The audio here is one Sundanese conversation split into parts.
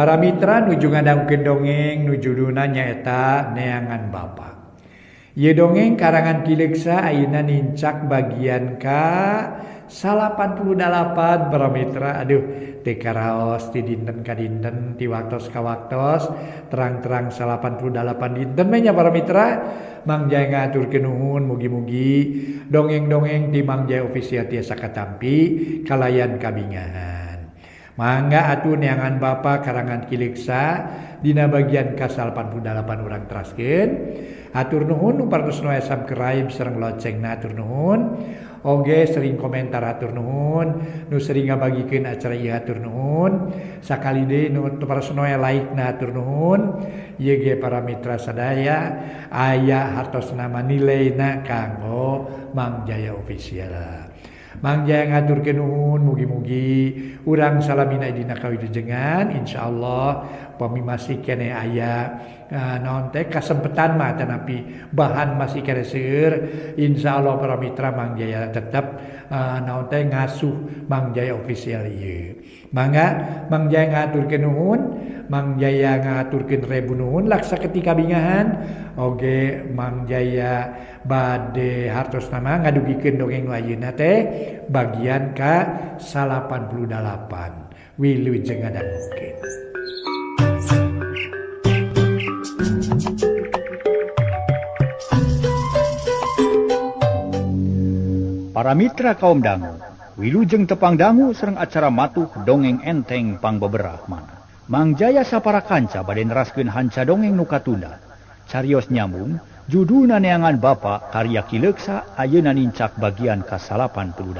Para mitra nuju ngadangukeun dongeng nu judulna nyaeta Neangan Bapa. Ieu dongeng karangan Ki Leuksa ayeuna nincak bagian ka 88 para mitra. Aduh, teu karaos ti dinten ka dinten, ti waktos ka waktos, terang-terang 88 dinten we nya para mitra. Mang Jaya ngahaturkeun nuhun, mugi-mugi dongeng-dongeng ti Mang Jaya Official tiasa katampi kalayan kabingahan. Mangga atuh Neangan Bapa karangan Ki Leuksa dina bagian ka 88 urang teraskeun. Hatur nuhun nu parantos nu aya subscribe sareng loncengna, hatur nuhun. Oge sering komentar, hatur nuhun. Nu sering ngabagikeun acara ieu, hatur nuhun. Sakali deui nu parantos nu aya like na, hatur nuhun. Ieu ge para mitra sadaya aya hartosna mah nilaina kanggo Mang Jaya Official. Mang Jaya ngaturkeun nuhun, mugi-mugi urang salamina dina kawilujengan, insyaallah pami masih keneh aya naon teh kasempetan mah tanapi bahan masih keneh seueur, insyaallah para mitra Mang Jaya tetep naon teh ngasuh Mang Jaya Official ieu. Mangga Mang Jaya ngaturkeun nuhun, Mang Jaya ngaturkeun rebu nuhun laksa ketika bingahan. Oge Mang Jaya bade hartos nama ngadugikeun dongeng nu ayeuna teh bagian ka 88. Wilujeng ngadangukeun. Para mitra kaum dangu, wilujeng tepang dangu sareng acara matuh dongeng enteng pangbeberah mana. Mang Jaya sapara kanca bade neraskeun hanca dongeng nu katunda. Carios nyambung, judulna Neangan Bapa karya Ki Leuksa ayeuna nincak bagian ka-88.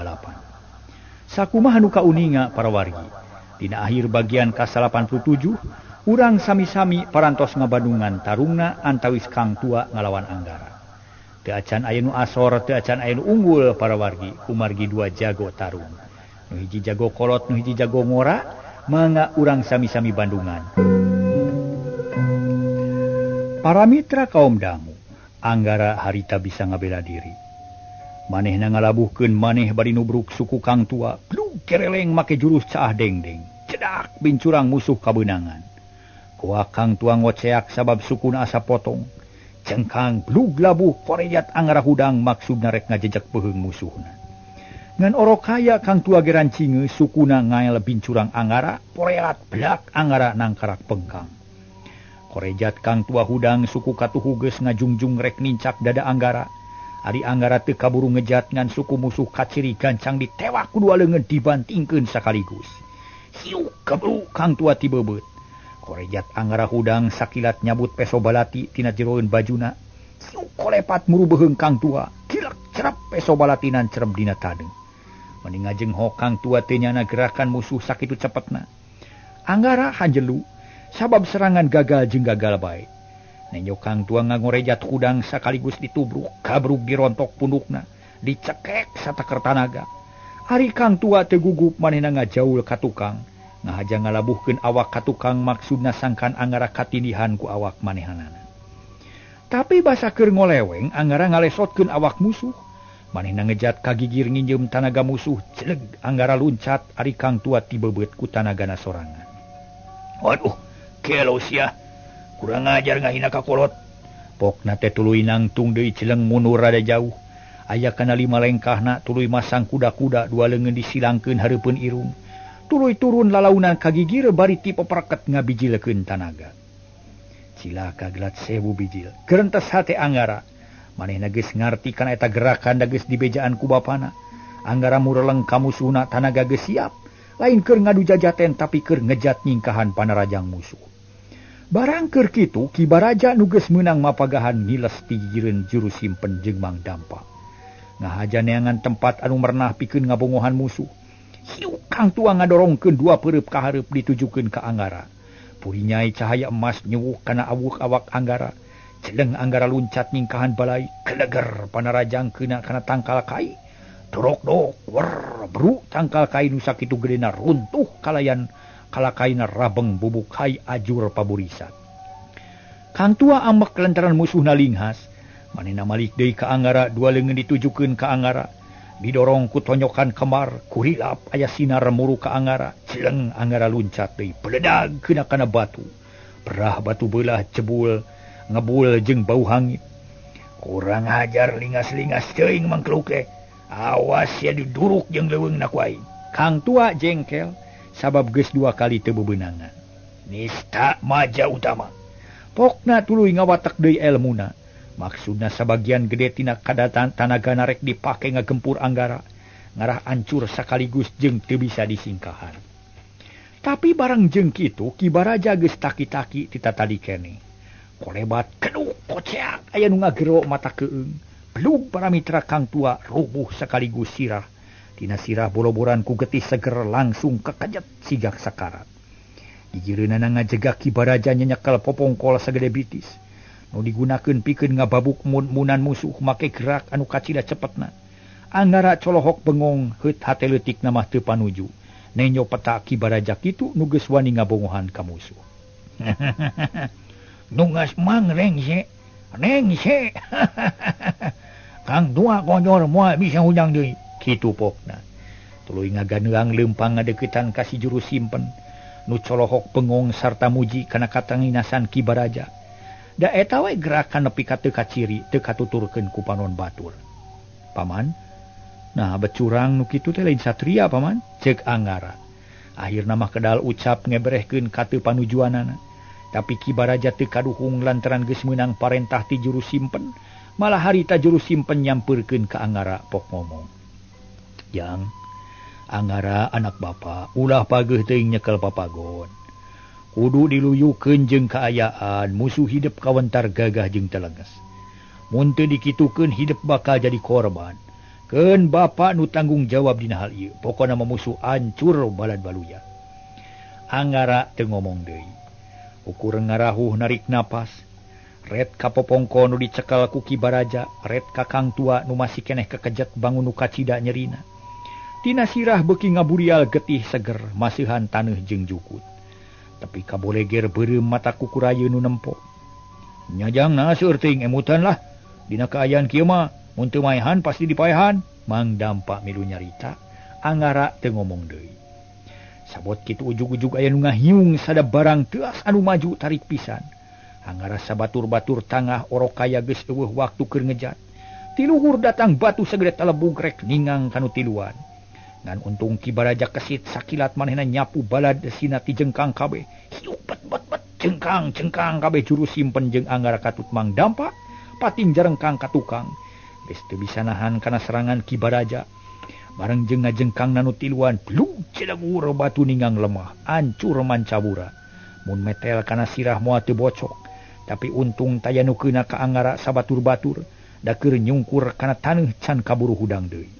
Sakumaha nu kauninga para wargi. Dina akhir bagian ka-87, urang sami-sami parantos ngabandungan tarungna antawis Kang Tua ngalawan Anggara. Teu acan aya nu asor, teu acan aya nu unggul para wargi, kumargi dua jago tarung. Nu hiji jago kolot, nu hiji jago ngora, mangga urang sami-sami bandungan. Para mitra kaum dangu, Anggara harita bisa ngabela diri. Manehna ngalabuhkeun maneh bari nubruk suku Kang Tua, glug kereleng make jurus caah dengdeng. Cedak bincurang musuh kabeunangan. Koa Kang Tua ngoceak sabab sukuna asa potong. Cengkang blug labuh korejat Anggara hudang maksudna rek ngajejek peuheung musuhna. Ngan orok kaya Kang Tua gerancinge sukuna ngael bincurang Anggara, poreat blak Anggara nangkarak pengkang. Korejat Kang Tua hudang suku katuhu geus ngajungjung rek nincak dada Anggara. Ari Anggara teu kaburu ngejat ngan suku musuh kaciri gancang ditewak ku dua leungeun dibantingkeun sakaligus. Hiuk kebru Kang Tua tibebeut. Korejat Anggara hudang sakilat nyabut peso balati tina jeroeun bajuna. Hiuk kolepat muru beuheung Kang Tua. Kilek cerep peso balatinan cerep dina tadeung. Mending ngajengho Kang Tua teu nyana gerakan musuh sakitu cepetna. Anggara hanjelu sabab serangan gagal jeung gagal bae. Nenjo Kang Tua ngangorejat hudang sakaligus ditubruk, kabruk dirontok pundukna, dicekek sataker tanaga. Ari Kang Tua teu gugup manehna ngajaul ka tukang. Ngahaja ngalabuhkeun awak ka tukang maksudna sangkan Anggara katindihan ku awak manehanana. Tapi basa keur ngoleweng Anggara ngalesotkeun awak musuh. Manehna ngejat ka gigir nginjeum tanaga musuh, jeleg Anggara luncat ari Kang Tua tibebeut ku tanagana sorangan. Waduh, kelo sia. Kurang ajar ngahina ka kolot. Pokna teh tuluy nangtung deui celeng mundur rada jauh. Aya kana lima lengkahna tuluy masang kuda-kuda dua leungeun disilangkeun hareupeun irung. Tuluy turun lalaunan ka gigir bari ti peperket ngabijilekeun tanaga. Cilaka gelat 1000 bijil. Gerentes hate Anggara. Manehna geus ngarti kana eta gerakan da geus dibejaan ku bapana. Anggara mureleng ka musuhna tanaga geus siap. Lain keur ngadu jajaten tapi keur ngejat nyingkahan panarajang musuh. Barang keur kitu Ki Baraja nu geus meunang mapagahan ngiles ti gigireun juru simpen jeung Mang Dampa. Ngahaja neangan tempat anu merenah pikeun ngabongohan musuh. Hiuk Kang Tua ngadorongkeun dua peureub ka hareup ditujukeun ka Anggara. Purinyai cahaya emas nyuwuk kana awuk awak Anggara. Celeng Anggara luncat nyingkahan balai, keleger panarajang keuna kana tangkal kai. Dorok-dok wer bru tangkal kai nu sakitu gedena runtuh kalayan kalakaina rabeng bubuk kai ajur paburisat. Kang Tua ambek lantaran musuhna linghas. Manehna malik deui ka Anggara, dua leungeun ditujukeun ka Anggara. Didorong ku tonyokan kemar, kurilap aya sinar muru ka Angara, celeng Angara luncat deui, peledag kena kana batu. Perah batu beulah jebul, ngebul jeung bau hangit. Kurang ajar lingas-lingas teuing mangkluke. Awas ya diduruk jeung leuweungna ku aing. Kang Tua jengkel sabab geus dua kali teu bebenangan. Nista maja utama. Pokna tuluy ngawatek deui elmuna. Maksudna sabagian gede tina kadatan tanaga narek dipake ngagempur Anggara, ngarah ancur sakaligus jeung teu bisa disingkahan. Tapi barang jeung kitu Ki Baraja geus taki-taki ti tatadi keneh. Kolebat keduk koceak aya nu ngagero mata keung. Belug para mitra Kang Tua rubuh sakaligus sirah. Tina sirah boloboran ku getih seger langsung kekejet sigak sakarat. Gigireunana ngajegak Ki Baraja nyekel popongkol sagede bitis. Nu digunakeun pikeun ngababuk mun-munan musuh make gerak anu kacida cepetna. Anggara colohok bengong heut hate leutikna mah teu panuju. Nenyo peta Ki Baraja kitu nu geus wani ngabongohan ka musuh. Nungas mang rengse, rengse. Kang Tua konyol moal bisa hudang deui. Kitu pokna. Tuluy ngaganeang leumpang ngadeuketan ka si juru simpen. Nu colohok bengong sarta muji kana katanginasan Ki Baraja. Da eta we gerakan nepi ka teu kaciri teu katuturkeun ku panon batur. Paman, nah becurang nu kitu teh lain satria paman, ceuk Anggara. Akhirna mah kedal ucap ngeberehkeun ka teu panujuanana. Tapi Ki Baraja teu kaduhung lantaran geus meunang parentah ti juru simpen, malah harita juru simpen nyampeurkeun ka Anggara pok ngomong. Jang, Anggara anak bapa, ulah pageuh teuing nyekel papagon. Kudu diluyukeun jeung kaayaan musuh hidup kawentar gagah jeung telenges. Mun teu dikitukeun hidup bakal jadi korban. Keun bapa nu tanggung jawab dina hal ieu. Pokona mah musuh ancur balad baluya. Anggara teu ngomong deui. Ukur ngarahuh narik napas. Ret ka popongko nu dicekel ku Ki Baraja, ret ka Kang Tua nu masih keneh kekejet bangun nu kacida nyerina. Tina sirah beuki ngaburial getih seger masihan taneuh jeung jukut. Tapi kaboleger beureum mata kukurayeun nu nempo. Nyajang na seueur teuing emutan lah. Dina kaayaan kieu mah mun teu maehan pasti dipaehan. Mang Dampak milu nyarita, Anggara teu ngomong deui. Sabot kitu ujug-ujug aya nu ngahiung sada barang teuas anu maju tarik pisan. Anggara sabatur-batur tangah orok kaya geus eueuh waktu keur ngejat. Tiluhur datang batu sagede talebug rek ningang kanu tiluan. Ngan untung Ki Baraja kesit sakilat manehna nyapu balad sina ti jengkang kabeh. Hiuk bet bet bet jengkang jengkang kabeh juru simpen jeung Anggara katut Mang Dampak pating jarengkang ka tukang. Geus teu bisa nahan kana serangan Ki Baraja. Bareng jeung ngajengkang nanu tiluan blug celegur batu ningang lemah ancur mancabura. Mun metel kana sirah moal teu bocok. Tapi untung taya nu keuna ka Anggara sabatur-batur da keur nyungkur kana taneuh can kaburu hudang deui.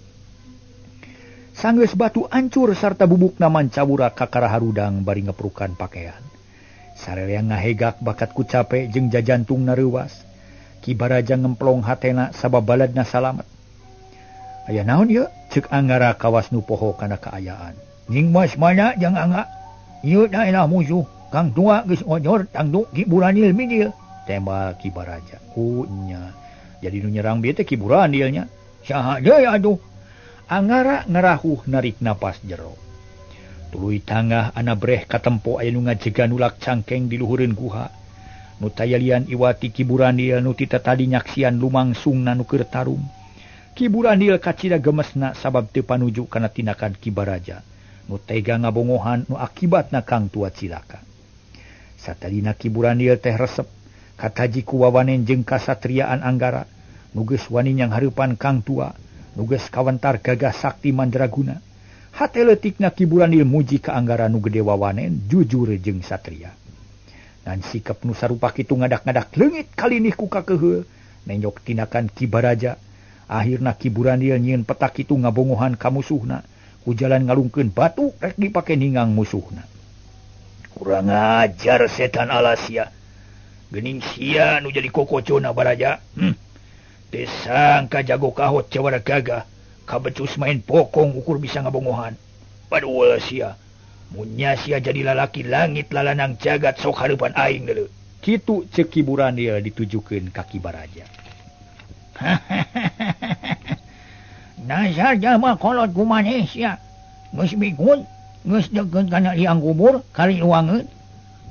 Sanggeus batu ancur sarta bubukna mancabura kakara harudang bari ngeprukan pakaian. Sareleang ngahegak bakat ku cape jeung jajantungna reuwas. Ki Baraja ngemplong hatena sabab baladna salamet. Aya naon ieu? Ceuk Anggara kawas nu poho kana kaayaan. Nying mas mana jang Angga? Ieu daerah musuh. Kang Tua geus ojor tangdu Ki Buranil mijil. Tembak Ki Baraja. Ku nya. Jadi nu nyerang bieu teh Ki Buranil nya. Saha deui atuh? Anggara ngarahuh narik napas jero. Tuluy tangah anabreh katempo aya nu ngajega nulak cangkeng di luhureun guha. Nu tayalian iwati Ki Buranil nu ti tatadi nyaksian lumangsungna nu keur tarung. Ki Buranil kacida gemesna sabab teu panuju kana tindakan Ki Baraja. Nu tega ngabongohan nu akibatna Kang Tua cilaka. Satadina Ki Buranil teh resep kataji ku wawanen jeung kasatriaan Anggara nu geus wani nyanghareupan Kang Tua. Nuges kawentar gagah sakti mandraguna. Hate leutikna Ki Buranil muji ka Anggara nu gede wawanen jujur jeung satria. Ngan sikap nu sarupa kitu ngadak-ngadak leungit kalinih ku kakeheul nenyok tindakan Ki Baraja. Akhirna Ki Buranil nyieun peta kitu ngabongohan ka musuhna ku jalan ngalungkeun batu rek dipake ningang musuhna. Kurang ajar setan alasia. Geuning sia nu jadi kokocona Baraja. Desangka jago kahot jawara gagah kabecus main pokong ukur bisa ngabongohan. Padahal sia munya sia jadi lalaki langit lalanang jagat sok hareupan aing deuleu. Kitu ceuk Ki Buranil ditujukeun ka Ki Baraja. Dasar jalma kolot kumaneh sia. Geus bigun, geus deukeut kana liang kubur kali wangeut.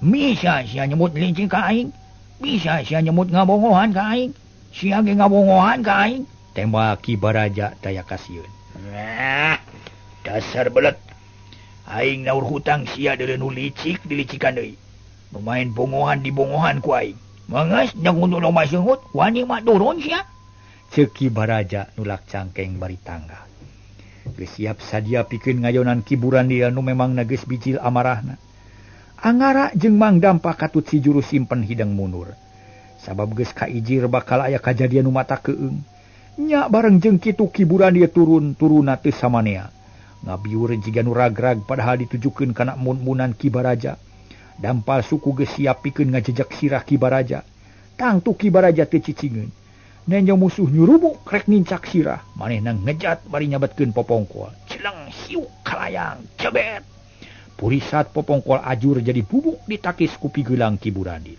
Bisa sia nyebut licik ka aing. Bisa sia nyebut ngabongohan ka aing. Sia ge ngabongohan ka aing. Tembak Ki Baraja daya kasieun. Nah, dasar belet. Aing naur hutang sia deuleu nu licik dilicikan deui. Nu main bongohan dibongohan ku aing. Mangas jang untuk lomba seungut, wani mah turun sia. Ceuk Ki Baraja nulak cangkeng bari tangga. Geus siap sadia pikeun ngayonan Ki Burandil nu memangna geus bijil amarahna. Angara jeung Mang Dampa katut si juru simpen hidang mundur. Sabab geus kaijir bakal aya kajadian nu mata keung. Nya bareng jeung kitu Ki Burandil turun turuna teu samanea. Ngabiur jiga nu ragrag padahal ditujukeun kana mun-munan Ki Baraja. Dampal suku geus siap pikeun ngajejak sirah Ki Baraja. Tangtu Ki Baraja teu cicingeun. Nenjo musuh nyurubuk rek nincak sirah. Manehna ngejat bari nyabetkeun popongkol. Celeng siuk kalayang cebet. Purisat popongkol ajur jadi bubuk ditakis ku pigelang Ki Burandil.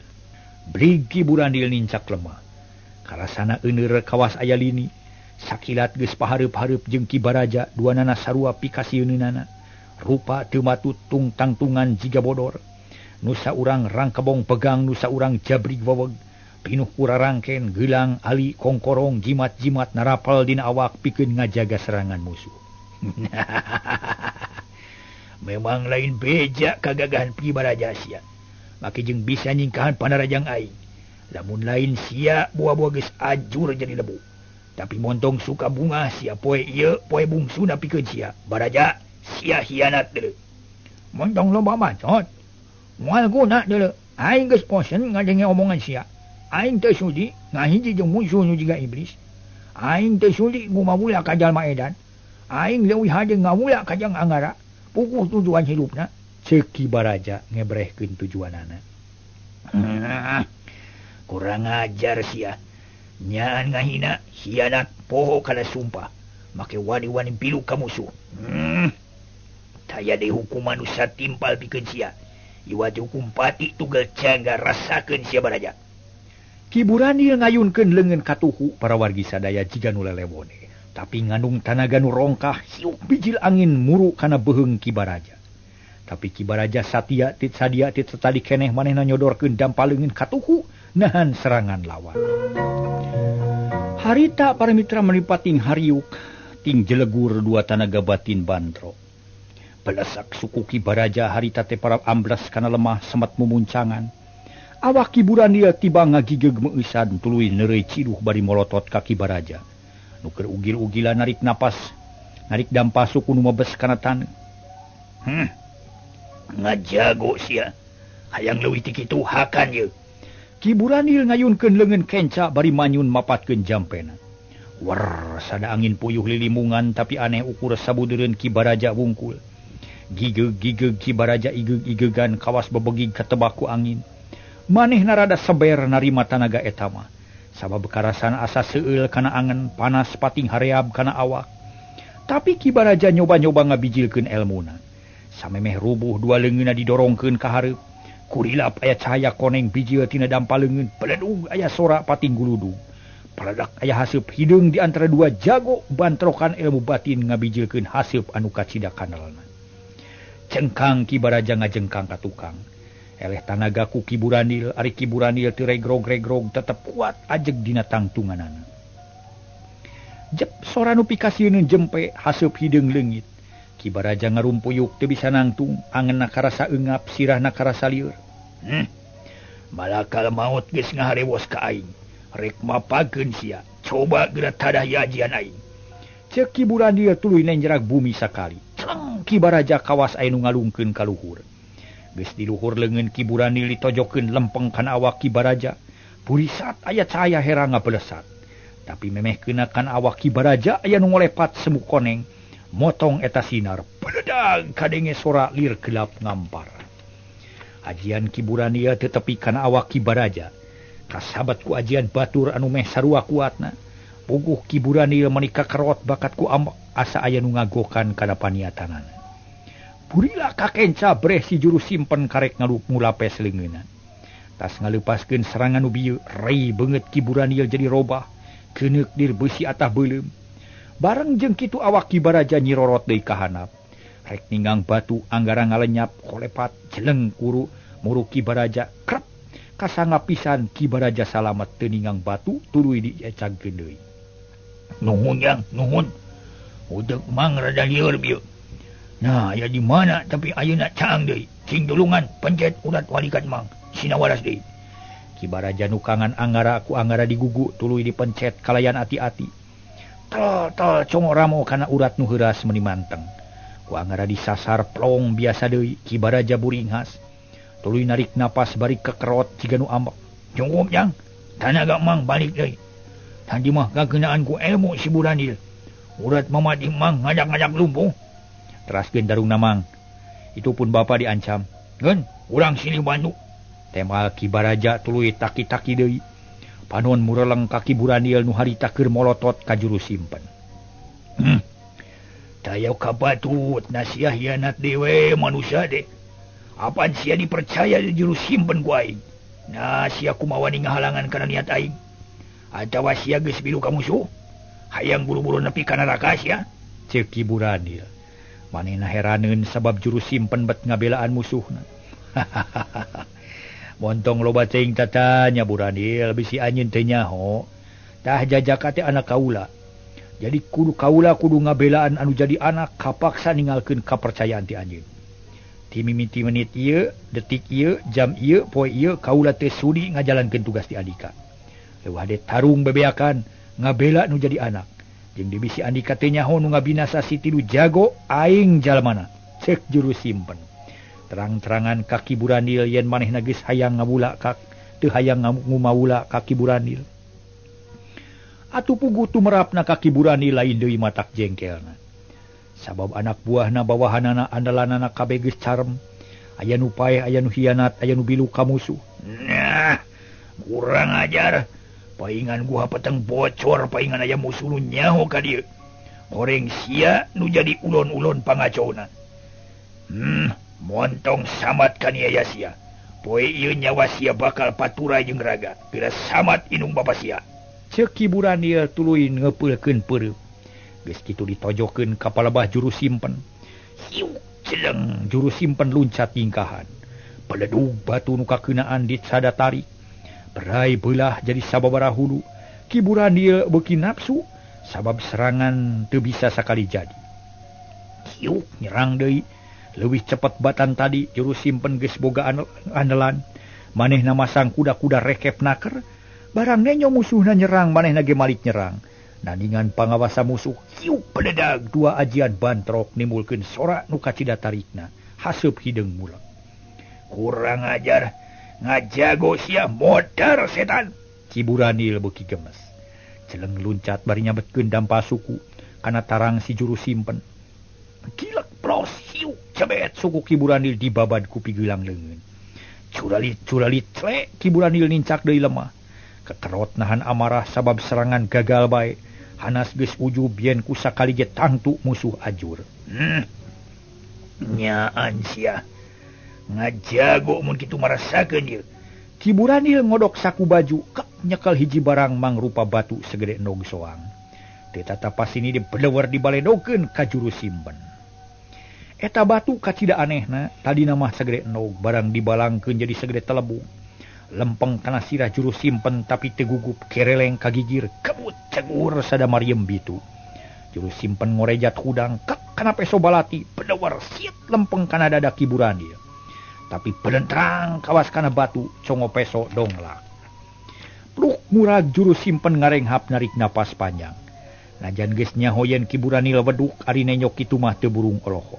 Brig Ki Burandil nincak lemah. Karasana euneur kawas aya lini. Sakilat geus pahareup-hareup jeung Ki Baraja duanana sarua pikasieunana. Rupa teu matut tung tangtungan jiga bodor. Nusa urang rangkebong pegang, nusa urang jabrig weweg. Pinuh kurarangken, gelang, ali, kongkorong, jimat-jimat narapal dina awak pikeun ngajaga serangan musuh. Memang lain beja kagagahan Ki Baraja sia. Make jeung bisa nyingkahan panarajang aing. Lamun lain sia buah-buah geus ajur jadi lebu. Tapi montong suka bunga sia poe ieu poe bungsuna pikeun sia. Baraja sia hianat deuleu. Montong loba bacot. Moal guna deuleu. Aing geus bosen ngadenge omongan sia. Aing teu sudi ngahiji jeung musuh nu jiga iblis. Aing teu sudi ngumawula ka jalma edan. Aing leuwih hade ngawula ka jang Angara. Puguh tujuan hidupna. Ceuk Ki Baraja ngebrehkeun tujuanana. Kurang ajar sia. Nyaan ngahina, hianat, poho kana sumpah. Make wani-wani pilu ka musuh. Taya deui hukuman nu satimpal pikeun sia. Iwat hukum pati tugel cangga rasakeun sia Baraja. Ki Burandil ngayunkeun leungeun katuhu para wargi sadaya jiga nu lelewone. Tapi ngandung tanaga nu rongkah siuk bijil angin muru kana beuheung Ki Baraja. Tapi Ki Baraja satia tit sadia tit tadi keneh manehna nyodorkeun dampal leungeun katuhu nahan serangan lawan. Harita para mitra melipating hariuk ting jelegur dua tanaga batin bandro. Belesak suku Ki Baraja harita teh para amblas kana lemah semet mumuncangan. Awak Ki Burandil tiba ngagigeg meueusan tuluy neureuy ciduh bari molotot ka Ki Baraja. Nu keur ugil-ugilan narik napas, narik dampa suku nu mebes kana taneuh. Ngajago sia. Hayang leuwih ti kitu hakan ieu. Ki Burandil ngayunkeun leungeun kenca bari manyun mapatkeun jampena. Wer sada angin puyuh lilimungan tapi aneh ukur sabudeureun Ki Baraja wungkul. Gigeg-gigeg Ki Baraja igeg-igegan kawas bebegig katebak ku angin. Manehna rada seber narima tanaga eta mah. Sabab karasan asa seueul kana angen panas pating hareab kana awak. Tapi Ki Baraja nyoba-nyoba ngabijilkeun elmuna. Samemeh rubuh dua leungeunna didorongkeun ka hareup. Kurilap aya cahaya koneng bijil tina dampal leungeun, peledug aya sora pating guludug. Peledak aya haseup hideung di antara dua jago bantrokan ilmu batin ngabijilkeun haseup anu kacida kanalna. Cengkang Ki Baraja ngajengkang ka tukang. Eleh tanaga ku Ki Burandil, ari Ki Burandil teu regrog-regrog tetep kuat ajeg dina tangtunganana. Jep sora nu pikasieun jempe haseup hideung leungit. Ki Baraja ngarumpuyuk teu bisa nangtung, angenna karasa eungap, sirahna karasa lieur. Malakal maut geus ngaharewos ka aing. Rek mapakeun sia, coba geura tadah yajian aing. Ceuk Ki Burandil tuluy nenjerak bumi sakali. Cleng Ki Baraja kawas aya nu ngalungkeun ka luhur. Geus di luhur leungeun Ki Burandil ditojokeun lempeng kana awak Ki Baraja. Purisat aya cahaya hera ngabelesat. Tapi memeh keuna kana awak Ki Baraja aya nu ngolepat semu koneng. Motong eta sinar, peledag kadenge sora lir gelap ngampar. Ajian Ki Burandil teu tepi kana awak Ki Baraja. Kasabat ku ajian batur anu meh sarua kuatna. Puguh Ki Burandil meuni kakerot bakat ku ambek asa aya nu ngagokan kana paniatanana. Burila kakenca breh si juru simpen karek ngulapes leungeunna. Tas ngaleupaskeun serangan nu bieu, rei beungeut Ki Burandil jadi robah, keuneuk dir beusi atah beuleum. Bareng jeung kitu awak Ki Baraja nyirorot deui ka handap. Rek ninggang batu anggara ngalenyap kolepat jeleng kuru muru Ki Baraja krep kasanga pisan Ki Baraja salamet teu ninggang batu tuluy diecagkeun deui. Nuhun Jang, nuhun. Udeuk Mang rada lieur bieu. Nah, aya di mana tapi ayeuna caang deui. Cing tulungan pencet urat walikat Mang. Sina waras deui. Ki Baraja nukangan anggara ku anggara digugu tuluy dipencet kalayan ati-ati. Tol tol congo ramo kana urat nu heuras meuni manteng. Ku anggara disasar plong biasa deui Ki Baraja buringhas. Tuluy narik napas bari kekerot jiga nu ambek. Cukup Jang, tanaga Mang balik deui. Tadi mah kakenaan ku ilmu si Buranil. Urat mamadi Mang ngajak-ngajak lumpuh. Teraskeun darungna Mang. Itu pun bapa diancam. Geun, urang silih bantu. Temal Ki Baraja tuluy taki-taki deui. Panon mureleng ka Ki Buranil nu harita keur molotot ka juru simpen. Tayo kapatut nasiah hianat dewe manusia deh. Apan sia dipercaya di juru simpen ku aing. Nah sia kumaha wani ngahalangan kana niat aing. Atawa sia geus bilu ka musuh. Hayang buru-buru nepi ka neraka sia. Ceuk Ki Buranil. Manehna heraneun sabab juru simpen bet ngabelaan musuhna. Montong loba teuing tatanya Buranil bisi anjeun teu nyaho. Tah jajaka teh anak kaula. Jadi kudu kaula kudu ngabelaan anu jadi anak kapaksa ninggalkeun kapercayaan ti anjeun. Ti mimiti menit ieu, detik ieu, jam ieu, poe ieu kaula teh sudi ngajalankeun tugas ti andika. Leuwih hade tarung bebeakan ngabela nu jadi anak. Jeung dibisi andika teh nyaho nu ngabinasa si tilu jago aing jalmana. Ceuk juru simpen. Terang-terangan ka Ki Buranil yen manehna geus hayang ngabula ka teu hayang ngumawula ka Ki Buranil. Atuh puguh tumerapna ka Ki Buranil lain deui matak jengkelna. Sabab anak buahna bawahanana andalanana kabeh geus carem. Aya nu paeh, aya nu hianat, aya nu bilu ka musuh. Nah, kurang ajar. Paingan gua peteng bocor, paingan aya musuh nu nyaho ka dieu. Goreng sia nu jadi ulon-ulon pangacona. Montong samat kaniaya sia. Poe ieu nyawa sia bakal paturai jeung raga. Pira samat inung bapa sia. Ceuk Ki Buranil tuluy ngepeulkeun peureup. Geus kitu ditojokeun ka palebah juru simpen. Hiuk celeng juru simpen luncat tingkahan. Peledug batu nu kakeunaan dicada tarik. Berai beulah jadi sababaraha hulu. Ki Buranil beuki nafsu sabab serangan teu bisa sakali jadi. Hiuk nyerang deui. Leuwih cepet batan tadi juru simpen geus boga andalan. Manehna masang kuda-kuda rekep naker. Barang nenyo musuhna nyerang manehna ge malik nyerang. Nandingan pangawasa musuh hiuk peledag dua ajian bantrok nimbulkeun sora nu kacida tarikna. Haseup hideung mulek. Kurang ajar, ngajago sia modar setan. Ki Buranil beuki gemes. Celeng luncat bari nyabetkeun dampa suku kana tarang si juru simpen. Gilek plos hiuk cebet suku Ki Buranil dibabad ku pigelang leungeun. Curalit-curalit tle Ki Buranil nincak deui lemah. Kekerot nahan amarah sabab serangan gagal bae. Hanas geus ujub yen ku sakali ge tangtu musuh ajur. Nyaan sia. Ngajago mun kitu marasakeun ieu. Ki Buranil ngodok saku baju kep nyekel hiji barang mangrupa batu segede endog soang. Teu tatapas ini dibeleuwer dibaledokeun ka juru simpen. Eta batu kacida anehna tadina mah segede endog barang dibalangkeun jadi segede telebung. Lempeng kana sirah juru simpen tapi teu gugup kereleng kagigir kebut cegur sada mariem bitu. Juru simpen ngorejat hudang kek kana peso balati bedewar siet lempeng kana dada Ki Buranil. Tapi belentrang kawas kana batu congo peso donglak. Pluk murag juru simpen ngarenghap narik napas panjang. Najan geus nyaho yen Ki Buranil weduk ari nenyok kitu mah teu burung olohok.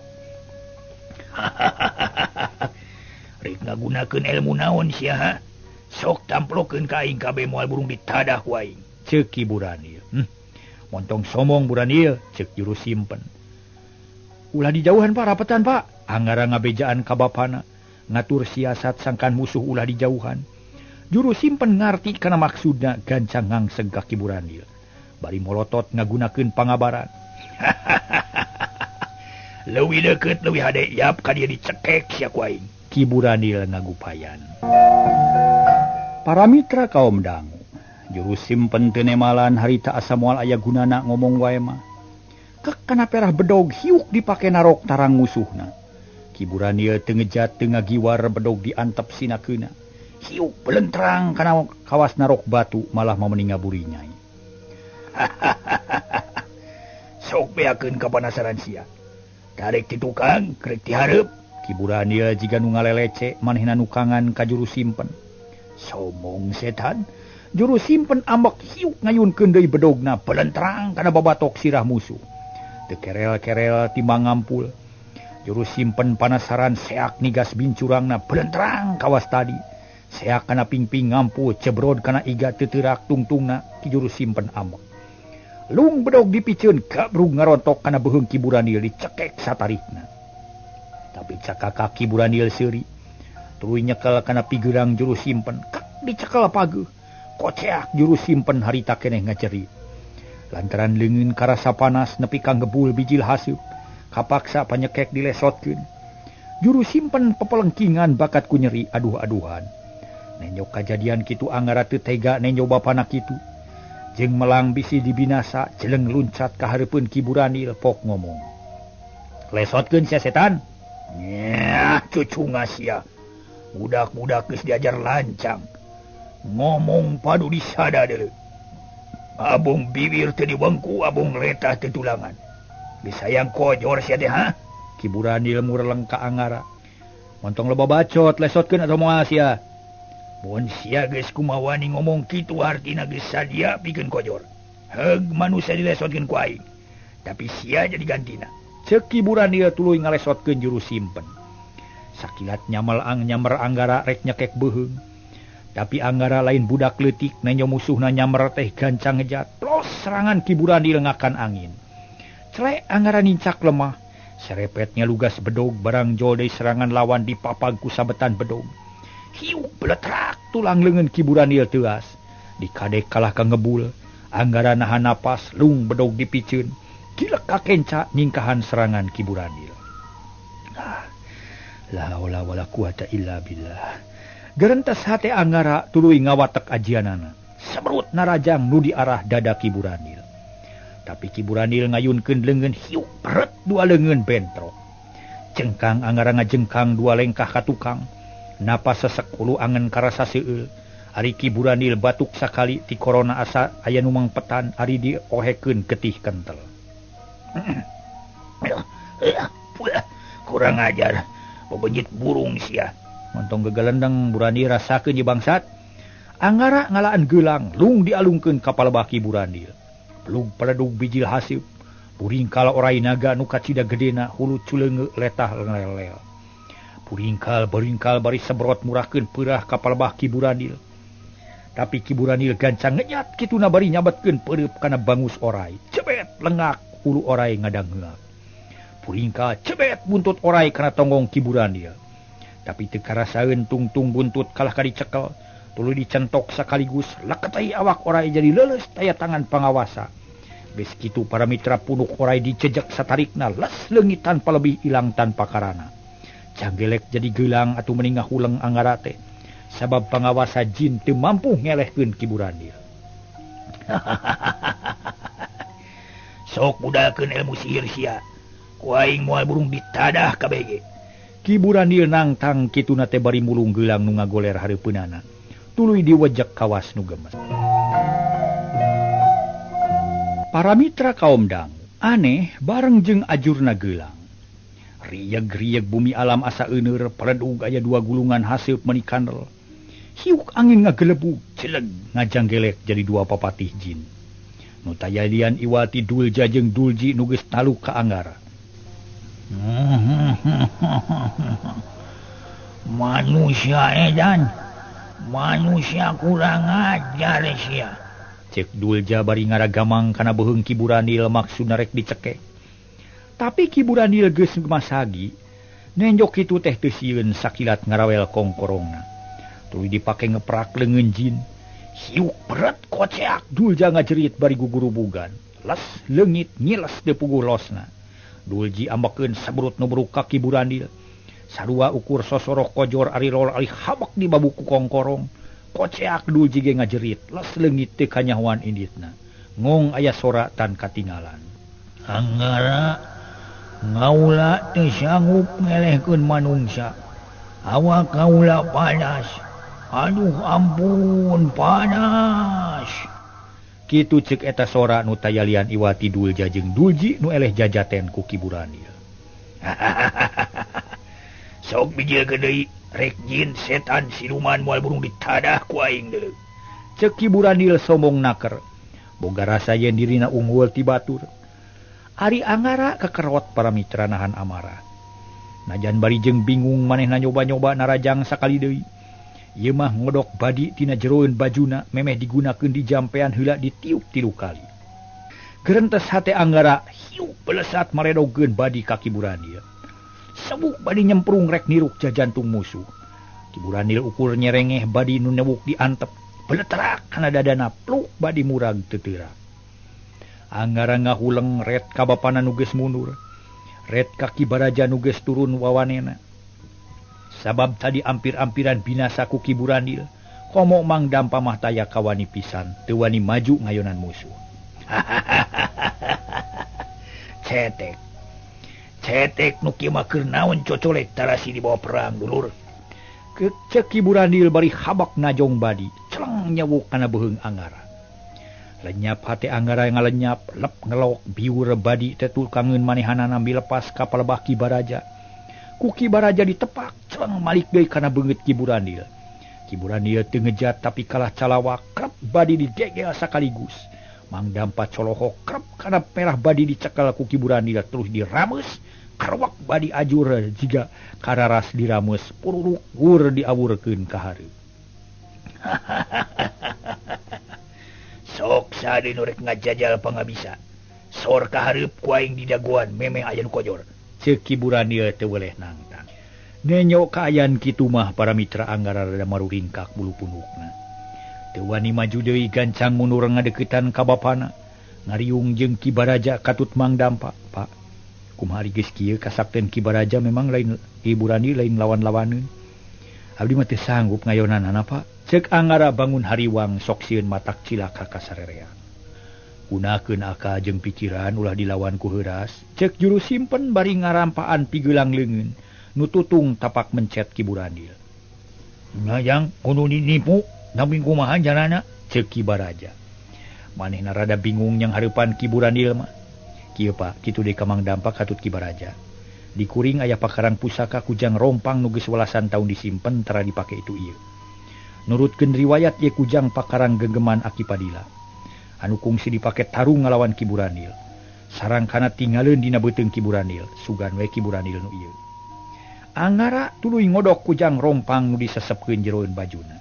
Rek ngagunakeun ilmu naon sia ha? Sok tamplokeun ka aing kabeh moal burung ditadah ku aing. Ceuk Ki Buranil. Montong somong Buranil, ceuk juru simpen. Ulah dijauhan Pak, rapetan Pak. Anggara ngabejaan ka bapana, ngatur siasat sangkan musuh ulah dijauhan. Juru simpen ngarti kana maksudna gancang ngangseg ka Ki Buranil. Bari molotot ngagunakeun pangabaran. Leuwih deukeut leuwih hade yap ka dieu dicekek sia ku aing. Ki Buranil ngagupayan. Para mitra kaum dangu, juru simpen teu nemalan harita asa moal aya gunana ngomong wae mah. Kek kana perah bedog hiuk dipake narok tarang musuhna. Ki Buranil teu ngejat teu ngagiwar bedog diantep sinakeuna. Hiuk belentrang kana kawas narok batu malah mameni ngaburi nyai. Sok beakeun kapanasaran sia. Tarik ti tukang, krek ti hareup. Ki Buranil jiga nu ngalelece manehna nukangan ka juru simpen. Somong setan, juru simpen ambek hiuk ngayunkeun deui bedogna belentrang kana babatok sirah musuh. Teu kerel-kerel timbang ngampul. Juru simpen panasaran seak nigas bincurangna belentrang kawas tadi. Seak kana pingping ngampul cebrod kana iga teuterak tungtungna ki juru simpen ambek. Lung bedog dipiceun gabrug ngarontok kana beuheung Ki Buranil dicekek satarikna. Tapi cakaka Ki Buranil seuri. Tuluy nyekel kana pigerang juru simpen, kek dicekel pageuh. Koceak juru simpen harita keneh ngacerit. Lantaran leungeun karasa panas nepi ka ngebul bijil haseup, kapaksa panyekek dilesotkeun. Juru simpen pepelengkingan bakat ku nyeri aduh-aduhan. Nenjo kajadian kitu Angara teu tega nenjo bapana kitu. Jeung melang bisi dibinasa jeleng luncat ka hareupeun Ki Buranil pok ngomong. Lesotkeun sia setan. Nyah cucunga sia. Budak-budak geus diajar lancang. Ngomong padu disada deuleu. Abong bibir teu diwengku, abong letah teu tulangan. Geus hayang kojor sia teh ha? Ki Buranil mureleng ka Angara. Montong loba bacot lesotkeun atau moal sia. Mun sia geus kumawani ngomong kitu hartina geus sadia pikeun kojor. Heug manusia dilesotkeun ku aing. Tapi sia jadi gantina. Ceuk Ki Buranil tuluy ngalesotkeun juru simpen. Sakilat nyamer Angara rek nyekek beuheung. Tapi Angara lain budak leutik nenjo musuhna nyamer teh gancang ngejat. Plos serangan Ki Buranil ngakan angin. Celek Angara nincak lemah. Serepetnya lugas bedog barang jol deui serangan lawan dipapag ku sabetan bedog. Hiuk beletrak tulang leungeun Ki Buranil teuas. Dikadek kalah ka ngebul. Angara nahan napas lung bedog dipiceun. Gilek ka kenca nyingkahan serangan Ki Buranil. La haula wala quwata illa billah. Gerentes hate Angara tuluy ngawatek ajianana. Sebrut narajang nu diarah dada Ki Buranil. Tapi Ki Buranil ngayunkeun leungeun hiuk peret dua leungeun bentrok. Cengkang Angara ngajengkang dua lengkah ka tukang. Napas sesek hulu angen karasa seueul. Ari Ki Buranil batuk sakali ti korona asa aya nu mangpetan ari diohekeun getih kentel. Kurang ajar, bebenyit burung sia. Montong gegelendeng Buranil rasakeun ye bangsat. Angara ngalaan geulang lung dialungkeun ka palebah Ki Buranil. Pelug peledug bijil haseup. Buringkal orai naga nu kacida gedena hulu culeungeut letah lelel. Buringkal beringkal bari sebrot murahkeun peurah ka palebah Ki Buranil. Tapi Ki Buranil gancang ngenyat kituna bari nyabetkeun peureup kana bangus orai. Cebet lengak hulu orai ngadangheak. Buringkal cebet buntut orai kana tonggong Ki Buranil. Tapi teu karasaeun tungtung buntut kalah ka dicekel, tuluy dicentok sakaligus leketai awak orai jadi leuleus taya tangan pangawasa. Geus kitu para mitra punuk orai dicejek satarikna les leungit tanpa lebih ilang tanpa karana. Janggelek jadi geulang atuh meni ngahuleng Angara teh. Sabab pangawasa jin teu mampu ngelehkeun Ki Buranil. Sok budalkeun ilmu sihir sia. Ku aing moal burung ditadah kabeh ge. Ki Buranil nangtang kituna teh bari mulung geulang nu ngagoler hareupeunana. Tuluy diwejek kawas nu gemes. Para mitra kaum dangu, aneh bareng jeung ajurna geulang. Rieg-rieg bumi alam asa euneur, peledug aya dua gulungan haseup meuni kandel. Hiuk angin ngagelebug, celeg ngajanggelek jadi dua papatih jin. Nu tayalian iwati Dulja jeung Dulji nu geus taluk ka Angara. Manusia edan, manusia kurang ajar sia. Cek Dulja bari ngaragamang kana beuheung Ki Buranil maksudna rek dicekek. Tapi Ki Buranil geus masagi, nenjok kitu teh teu sieun sakilat ngarawel kongkorongna. Tuluy dipake ngeprak leungeun jin. Hiuk beret koceak Dulja ngajerit bari gugurubugan. Les leungit nyiles teu puguh losna. Dulji ambekeun sabrut nu beruk ka Ki Buranil. Sarua ukur sosorok kojor ari lol ari habek di babuku kongkorong. Koceak Dulji ge ngajerit, les leungit teu kanyahoan inditna. Ngong aya sora tan katingalan. Anggara ngaula teu sanggup ngelehkeun manungsa. Awak kaula panas. Aduh ampun panas. Kitu ceuk eta sora nu tayalian iwati Dulja jeung Dulji nu eleh jajaten ku Ki Burandil. Sok bijil deui rek jin setan siluman moal burung ditadah ku aing deuleu. Ceuk Ki Burandil sombong naker. Boga rasa yen dirina unggul ti batur. Ari Anggara kekerot para mitra nahan amarah. Najan bari jeung bingung manehna nyoba-nyoba narajang sakali deui. Ieu mah ngodok badi tina jeroeun bajuna memeh digunakeun di jampean heula ditiup 3 kali. Gerentes hate Anggara hiup belesat maredogeun badi ka Ki Burandil. Sebuk badi nyemprung rek niruk jajantung musuh. Ki Burandil ukur nyerengeh badi nu newuk diantep. Beletrak kana dadana pluk badi murag teu. Anggara ngahuleng ret ka bapana nu geus mundur. Ret ka Ki Baraja nu geus turun wawanena. Sabab tadi ampir-ampiran binasa ku Ki Burandil, komo Mang Dampa mah taya kawani pisan, teu wani maju ngayonan musuh. Cetek. Cetek nu kieu mah keur naon cocolek tarasi dibawa perang dulur. Ceuk Ki Burandil bari habak najong badi, celeng nyewuk kana beuheung Anggara. Lenyap hate Anggara ngalenyap, lep ngelok biur badi teh tukangeun manehanana milepas ka palebah Ki Baraja. Ku Ki Baraja ditepak, celeng malik deui kana beungeut Ki Burandil. Ki Burandil teu ngejat tapi kalah calawak, krep badi digegel sakaligus. Mang Dampa colohok krep kana merah badi dicekel ku Ki Burandil terus dirameus, karwak badi ajur jiga kararas dirameus, pururuk gur diawurkeun ka hareup. Sok sade nu rek ngajajal pangabisa. Sor ka hareup ku aing didagoan memeh aya nu kojor. Ceuk Ki Burandil teu weleh nangtang. Nenyo kaayan kitu mah para mitra Anggara rada maruringkak bulu pundukna. Teu wani maju deui gancang mundur ngadeukeutan ka bapana. Ngariung jeung Ki Baraja katut Mang Dampa. Pak, kumaha ari geus kieu kasakten Ki Baraja memang lain Ki Burandil lain lawan-lawaneun. Abdi mah teu sanggup ngayonanana, Pak. Ceuk Anggara bangun hariwang sok sieun matak cilaka ka sarerea. Gunakeun akal jeung pikiran ulah dilawan ku heuras. Ceuk juru simpen bari ngarampaan pigelang leungeun nu tutung tapak mencet Ki Burandil. Nya jang kudu dinipu tapi kumaha carana? Ceuk Ki Baraja. Manehna rada bingung yang hareupan Ki Burandil mah. Kieu Pak, kitu deui ka Mang Dampa katut Ki Baraja. Di kuring aya pakarang pusaka kujang rompang nu geus welasan taun disimpen tara dipake itu ieu. Nurutkeun riwayat ieu kujang pakarang genggeman Aki Padila. Anu kungsi dipake tarung ngalawan Ki Burandil. Sarangkana tingaleun dina beuteung Ki Burandil, sugan we Ki Burandil nu ieu. Anggara tuluy ngodok kujang rompang nu disesepkeun jeroeun bajuna.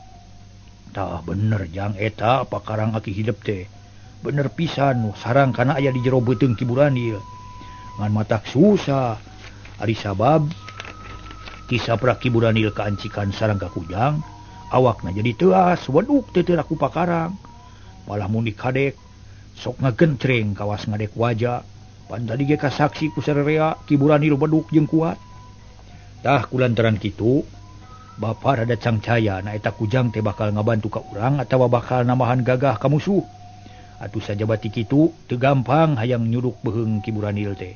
Tah bener jang eta pakarang aki hidep teh. Bener pisan nu sarangkana aya di jero beuteung Ki Burandil. Ngan matak susah. Ari sabab kisapra Ki Burandil kaancikan sarang ka kujang, awakna jadi teuas weduk teu teu ku pakarang. Malah mun dikadek sok ngagentreng kawas ngadek wajah. Pan tadi ge kasaksi ku sarerea Ki Burandil beduk jeung kuat. Tah kulantaran kitu bapa rada cangcaya na eta kujang teh bakal ngabantu ka urang atawa bakal nambahan gagah ka musuh. Atuh sajabati kitu teu gampang hayang nyuruk beuheung Ki Burandil teh.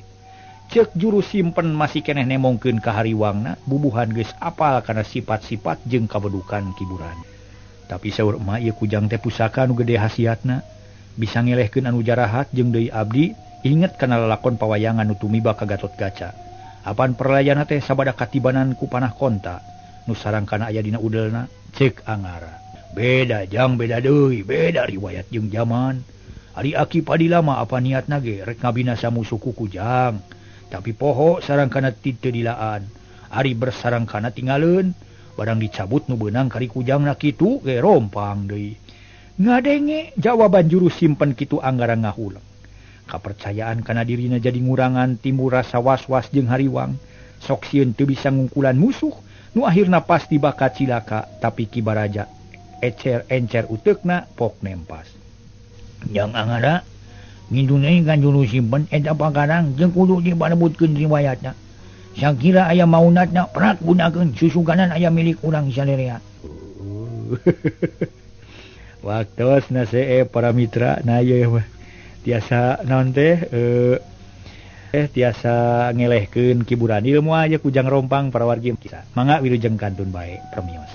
Ceuk juru simpen masih keneh nemongkeun ka hariwangna bubuhan geus apal kana sifat-sifat jeung kabedukan Ki Burandil. Tapi saur emak ieu kujang teh pusaka nu gede hasiatna, bisa ngelehkeun anu jarahat jeung deui abdi inget kana lalakon pawayangan nu tumiba ka Gatotkaca. Apan perlayana teh sabada katibanan ku panah konta nu sarangkana aya dina udelna. Ceuk Anggara. Beda jang beda deui, beda riwayat jeung zaman. Ari Aki Padila mah apa niatna ge rek ngabinasa musuh ku kujang. Tapi poho sarangkana teu dilaan. Ari bersarangkana tingaleun, barang dicabut nu beunang kari kujangna kitu ge rompang deui. Ngadenge jawaban juru simpen kitu Anggara ngahuleng. Kapercayaan kana dirina jadi ngurangan timbul rasa was-was jeung hariwang. Sok sieun teu bisa ngungkulan musuh nu akhirna pasti bakal cilaka, tapi Ki Baraja ecer encer uteukna pok nempas. Jang Anggara ngindunai kan juru simpen eta pakarang jeung kudu dibarebutkeun riwayatna. Sakira aya maunatna prak gunakeun susuganan aya milik urang sarerea. Waktosna see para mitra na ieu mah tiasa naon teh Tiasa ngelehkeun Ki Burandil moal aya Kujang Rompang para wargi kisah. Mangga wilujeng kantun bae permios.